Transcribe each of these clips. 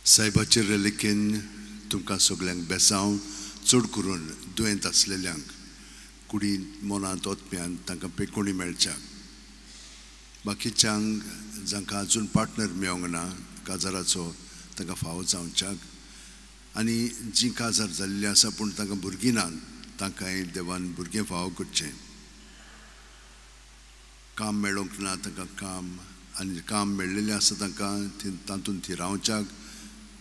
सायबाचे रेलिकेन तुमकां सगल्यांक बेसांव, चड करून दुयेंत आसलेल्यांक कुडींत मनांत ओतप्यान तांकां पेकोणी मेळच्या. बाकीच्यांक जांकां अजून पार्टनर मेळोंक ना काजाराचो तांकां फावो जावच्याक, आनी जीं काजार जाल्लीं आसा पूण तांकां भुरगीं ना तांकांय देवान भुरगें फावो करचें. काम मेळोंक ना तांकां काम, आनी काम मेळ्ळेलें आसा तांकां तातूंत ती रावच्याक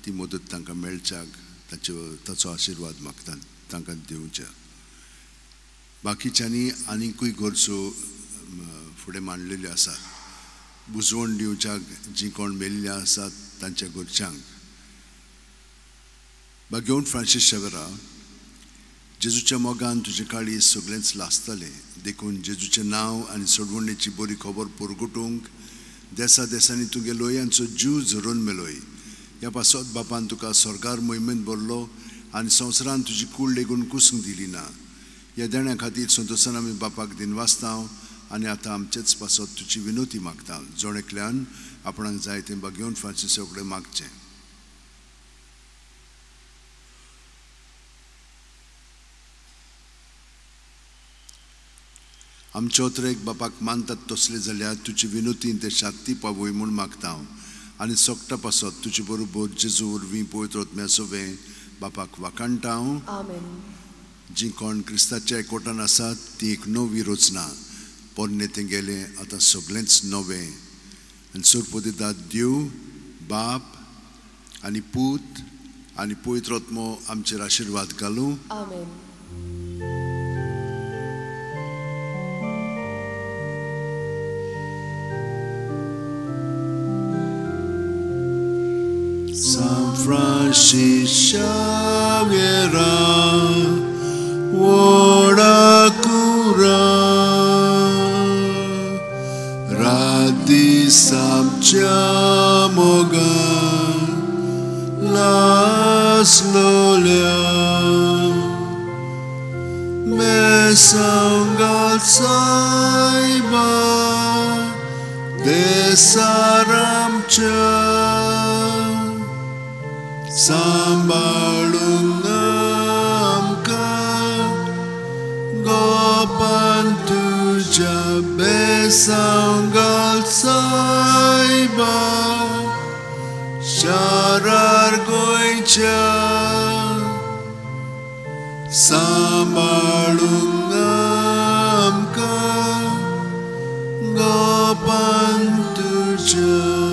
ती मदत तांकां मेळच्याक ताचो आशिर्वाद मागता तांकां दिवच्या. बाकीच्यांनी आनीकूय गरजो फुडें मांडलेल्यो आसात. बुजवण दिवच्याक जीं कोण मेल्लीं आसात तांच्या घरच्यांक. बागेवन फ्रांसीस शेवरा, जेजूच्या मोगान तुजें काळीज सगळेंच लासतलें, देखून जेजूचें नांव आनी सोडवणेची बरी खबर पुरगुटूंक देसा देसांनी तुगे लोयांचो जीव झरोवन मेलोय. ह्या पासत बापान तुका स्वर्गार मोहिमेंत भरलो आनी संवसारान तुजी कूड लेगून कुसूंक दिली ना. ह्या देण्या खातीर संतोशान आमी बापाक दिनवासता आनी आतां आमचेच पासत तुजी विनोती मागता. जण एकल्यान आपणाक जाय तें बागेवन फ्रांसीसा कडेन मागचें. आमचे ओतरेक बापाक मानतात तसले जाल्यार तुजी विनोती ते शांती पावय म्हूण मागता हांव, आनी सोगटा पासत तुजे बरोबर जेजू वरवीं पवित्र आत्म्या सवें बापाक वाखाणटा हांव. जीं कोण क्रिस्ताच्या एकवटान आसात ती एक नवी रचना, पोन्नें तें गेलें आतां सगळेंच नवें. आनी सोरपोदितात देव बाप आनी पूत आनी पवित्र आत्मो आमचेर आशिर्वाद घालूं. San Francis Xavier, ora cura, radis amcea mogan, las lolea, mesangal saiba, desaramcea. सांबाळूंक आमकां गोपान तुज्या बेसांव घाल सायबा, शारार गोंयच्या. सांबाळूंक आमकां गोपान तुज्या.